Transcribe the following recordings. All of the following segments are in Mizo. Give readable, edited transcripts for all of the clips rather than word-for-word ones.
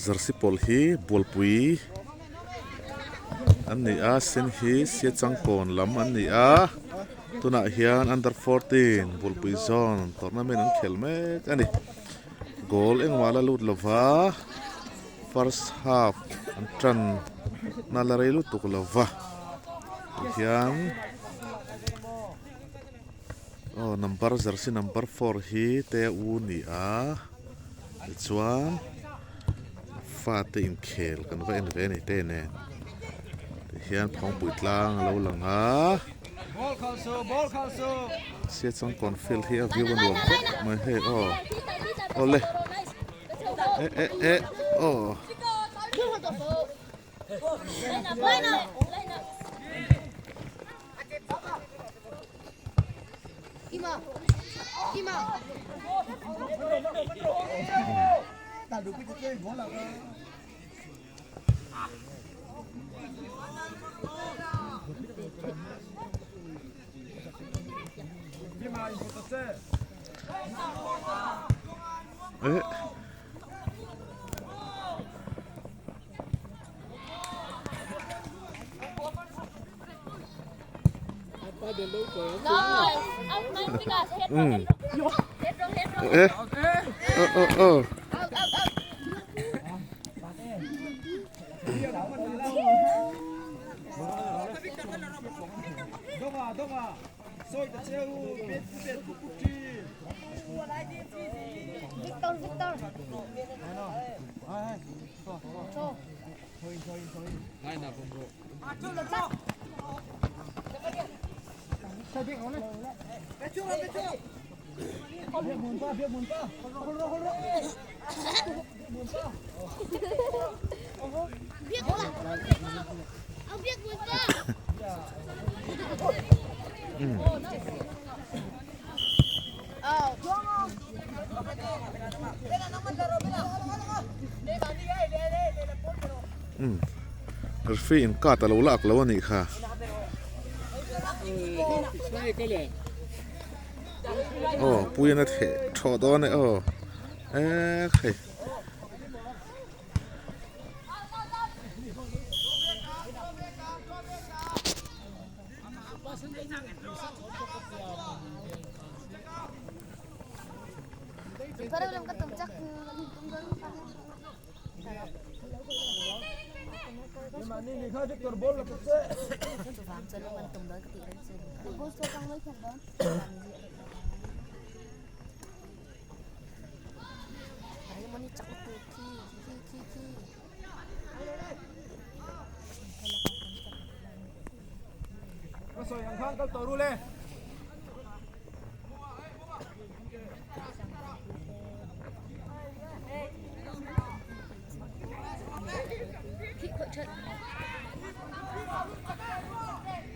Jersey pawl hi bualpui an ni a sen hi siachangkawn lam an ni a tunah hian under fourteen bualpui zawn tournament an khel mek a ni goal engmah la lut lova first half an tan na la rei lutuk lova tihian. Aw number jersey number four hi te u ni a tichuan fate inkhel kan va en ve a ni te nen tihian phawngpui tlang a lo lang a sia chuan kawnfel hi a view a nuam khawp mai hei aw awle eh eh eh aw. Eh. Ừ. Ê. Ờ ờ ờ. Referee in card alo lak lo anih kha. Aw puiin a theh thawh dawn e aw eee hei.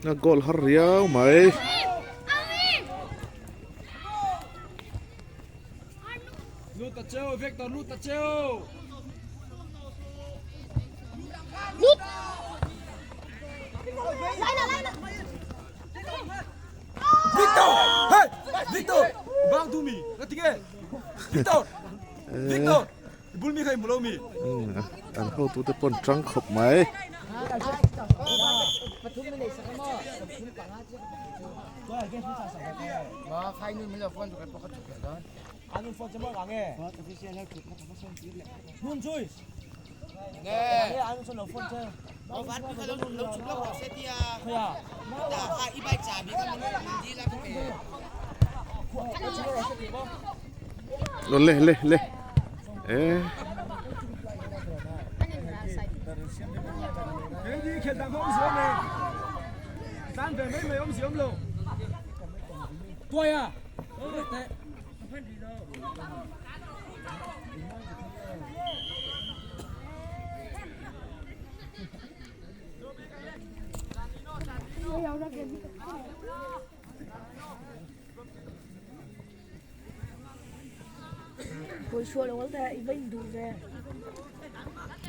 A goal har riau mai. An hotute pawn tang khawp mai. Le le le e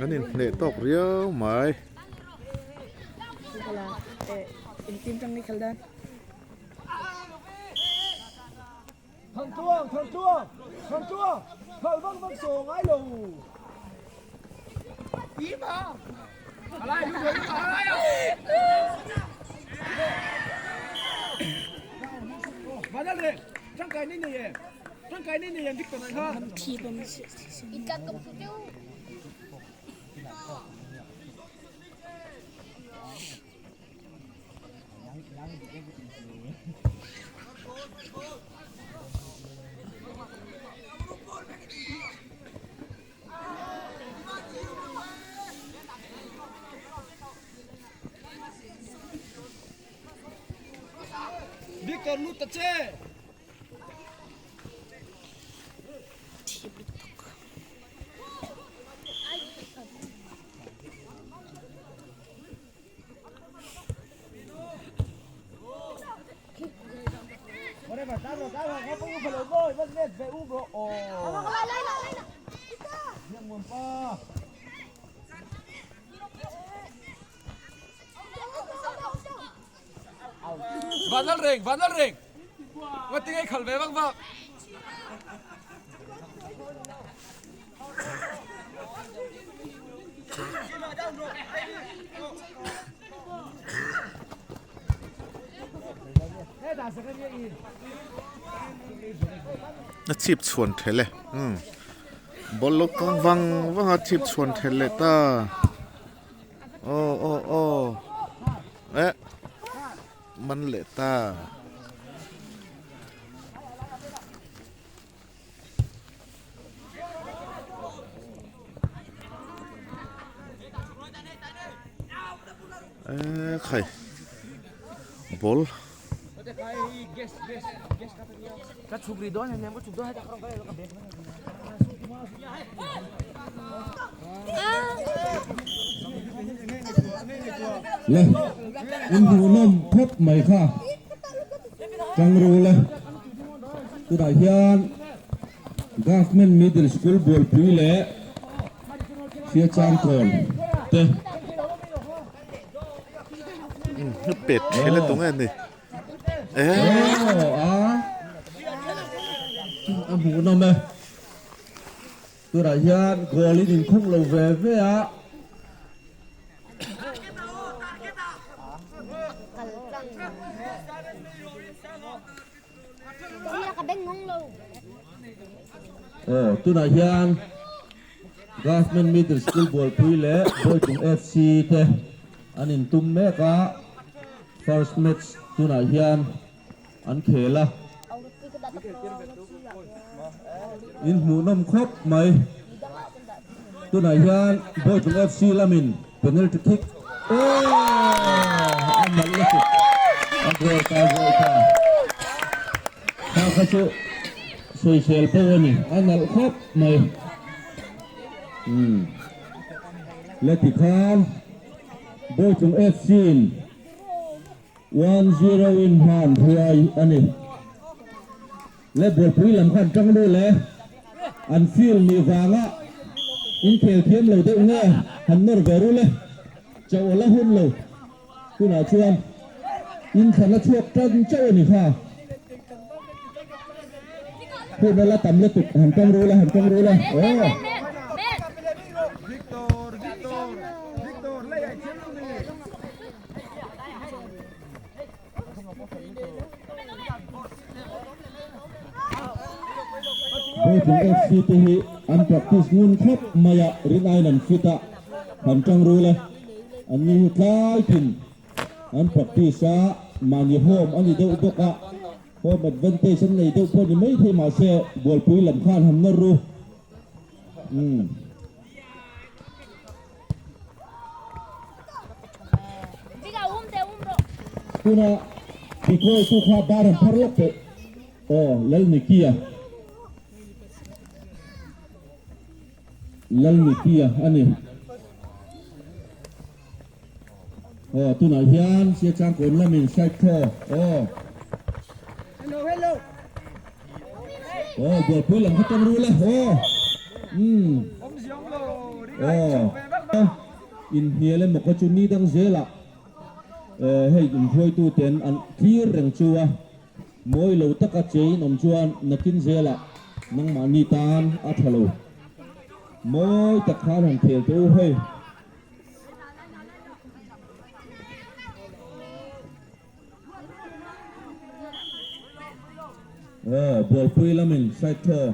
An inhneh tawk riau mai. A chhip chhuan thelh e umm ball lo kang vang vang a chhip chhuan thelh leh ta aw aw aw eh man leh ta. Eee khai ball Le in hmuhnawm khawp mai kha Kangrula tunah hian Government Middle School Bualpui leh Siachangkawn te pet thil a tung em ni Aw a a hmuhnawm e tunah hian goal in inkhung lo ve ve a. Aw tunah hian. Government Middle School Bualpui leh Bawitlung FC te an intum mek a, first match tunah hian an khel a. In hmuhnawm khawp mai. Tunah hian Bawitlung FC lamin penalty kick aww a nalh lutuk a goal ta goal ta. Kha kha chu sawisel pawh a ni a nalh khawp mai. Umm le tikhan Bawitlung FC in 1-0 in hman huai a ni. Le Bualpui lam khan tang ru le an field nih vanga inkhel thiam lo deuh nge han nawr ve ru le chauh a la hun lo tunah chuan inthlan a chhuak tan chauh a ni kha hun a la tam lutuk han tang ru le han tang ru le aw. Bawitlung FC te hi an practice ngun khawp mai a, rin aiin an fit a, han tang rul e. An ni hi tlai thin an practice a, mahni home a ni deuh bawk a, home advantage an nei deuh pawh ni maithei mahse bualpui lam khan han nawr ru. Umm. Tuna Bikawi tu kha bar an phar lawk tawh. Aw Lalnikia. Lalnikia a ni. Aw tunah hian Siachangkawn lamin side throw. Aw. Hello hello. Aw bualpui lam kha tawng rul e. Aw. Umm. Aw. Inhnial emaw kha chu ni dang zelah hei inhruaitu ten an thlir reng chu a mawi lo taka che in awm chuan nakin zelah nangmahni tan a tha lo. Mawi tak khan han khel teh u hei. Aw, Bualpui lamin side thaw.